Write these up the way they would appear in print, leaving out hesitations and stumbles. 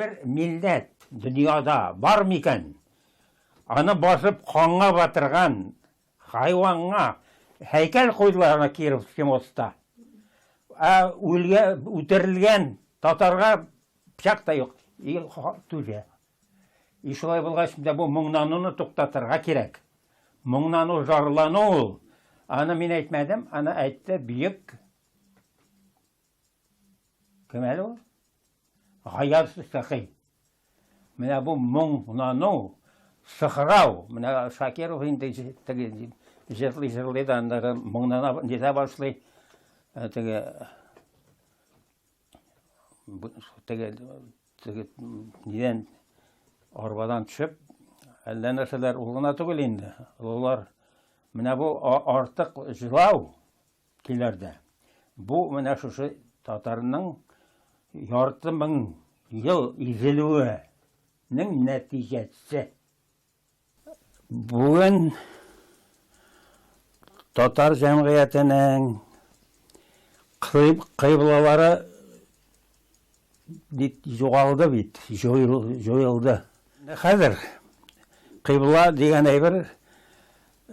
Бер милләт дөньяда бар микән? Аны басып канга батырган хайванга һәйкәл куйдылар ана Кировский мостта. Ә үлгә, үтерелгән татарга пычак та юк. И түзә. И шулай булгач, менә бу моңнануны туктатырга кирәк. Моңнану, зарлану ул. Аны мин әйтмәдем, аны әйтте бөек Кем әле ул? Гаяз Исхакый. Менә бу моңлану, сыхрау, менә Шакиров инде теге җырлый җырлый да аннары моңлана нитә башлый. Э, теге теге теге нидән арбадан төшеп, әллә нәрсәләр ул гына түгел инде. Олылар менә бу артык җылау Киләрдә. Бу менә шушы татарның ярты мең ел изелүенең нәтиҗәсе. Бүген татар җәмгыятенең кыйблалары бит югалды бит, җуелды. Хәзер кыйбла дигән әйбер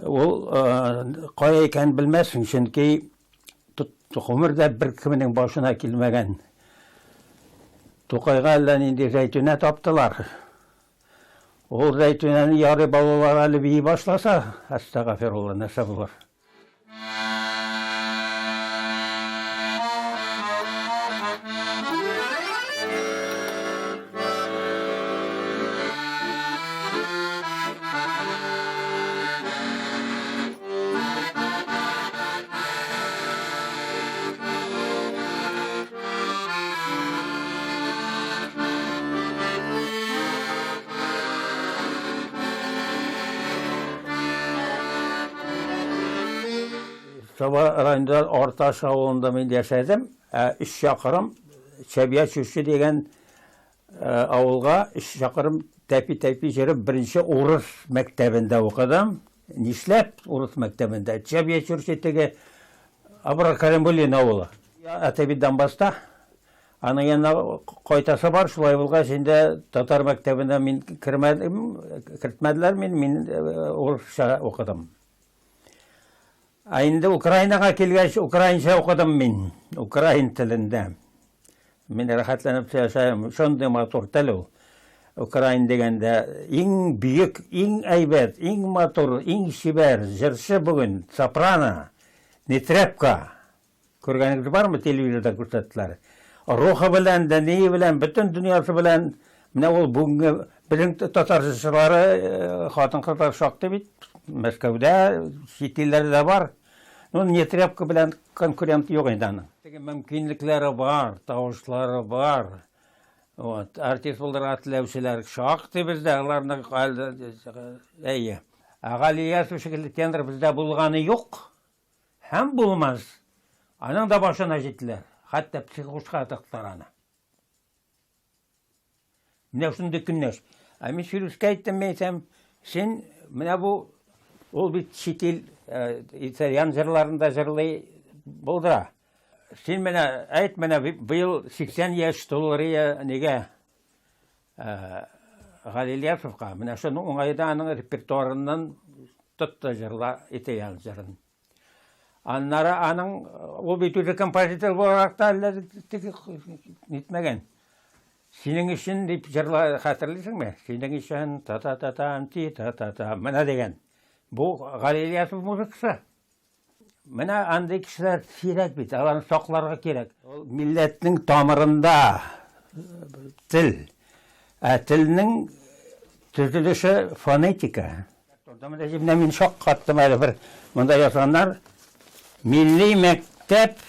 ул кая икәнен белмәссең, чөнки гомердә беркемнең башына килмәгән. Тукайга әллә нинди зәйтүнә таптылар. Ул зәйтүнәне ярый балалар әле бии башласа, әстәгафирулла, нәрсә булыр? Саба районында Арташ авылында мин яшәдем. Ә 3 чакрым Чәбия Чүче дигән авылга 3 чакрым тәпи-тәпи йөреп беренче урыс мәктәбендә укыдым. Нишләп урыс мәктәбендә? Чәбия Чүрче теге Абрар Кәримуллин авылы. Әтәй бит Донбасста. Аның янына кайтасы бар, шулай булгач, инде татар мәктәбенә мин кермәдем, кертмәделәр мин, мин урысча укыдым. Ә инде Украинага килгәч, украинча укыдым мин, украин телендә. Мин рәхәтләнеп сөйләшәм, шундый матур тел ул. Украин дигәндә иң бөек, иң әйбәт, иң матур, иң чибәр җырчы бүген сопрано, Нетребко. Күргәнегез бармы, телевизорда күрсәттеләр. Рухы белән дә, ние белән, бөтен дөньясы белән. Менә ул бүгенге безнең татар җырчылары, э, хатын-кызлар шактый бит. Мәскәүдә, чит илләрдә бар. Ну, Нетребко белән конкурент юк инде аның. Теге мөмкинлекләре бар, тавышлары бар. Вот, артист булырга теләүчеләр шактый бездә, аларны әйе. Ә Галия шикелле тенор бездә булганы юк. Һәм булмас. Аның да башына җиттеләр. Хәтта психушка тыктылар аны. Менә шундый көннәш. Ә мин Фирүскә әйттем, мин әйтәм, син менә бу ул бит чит ил э, итальян җырларында җырлый булдыра. Син менә әйт менә быел 80 яшь тулыр нигә э, Гали Ильясовка менә шуның уңайда аның репертуарыннан тотты җырла итальян җырын. Аннары аның ул бит үзе композитор буларак та әллә теге нитмәгән. Синең өчен дип җырла хәтерлисеңме? Синең өчен та-та-та-та, ти-та-та-та. Менә дигән. Бу Гали Ильясов музыкасы. Менә андый кешеләр сирәк бит, аларны сакларга кирәк. Ул милләтнең тамырында тел. Ә телнең төзелеше фонетика. Менә мин шаккаттым әле бер монда язганнар. Милли мәктәп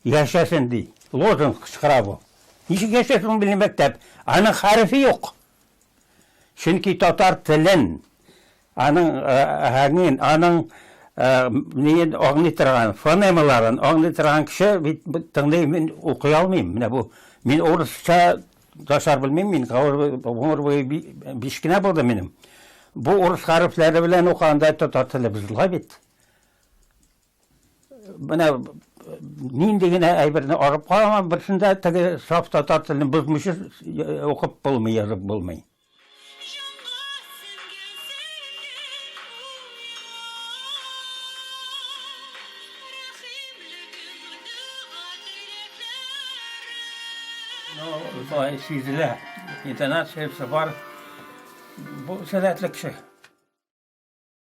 яшәсен ди. Лозунг кычкыра бу. Ничек яшәсен милли мәктәп? Аның хәрефе юк. Чөнки татар телен, аның аһәңен, аның ниен аңлый торган, фонемаларын аңлый торган кеше бит тыңлый, мин укый алмыйм. Менә бу мин урысча начар белмим, мин гомер буе биш кенә булды минем. Бу урыс хәрефләре белән укыганда татар теле бозыла бит. Менә Нинди генә әйберне арып карама, берсендә теге саф татар телен бозмыйча укып булмый, язып булмый. Ну, болай сизелә. Интонациясе бар. Бу сәләтле кеше.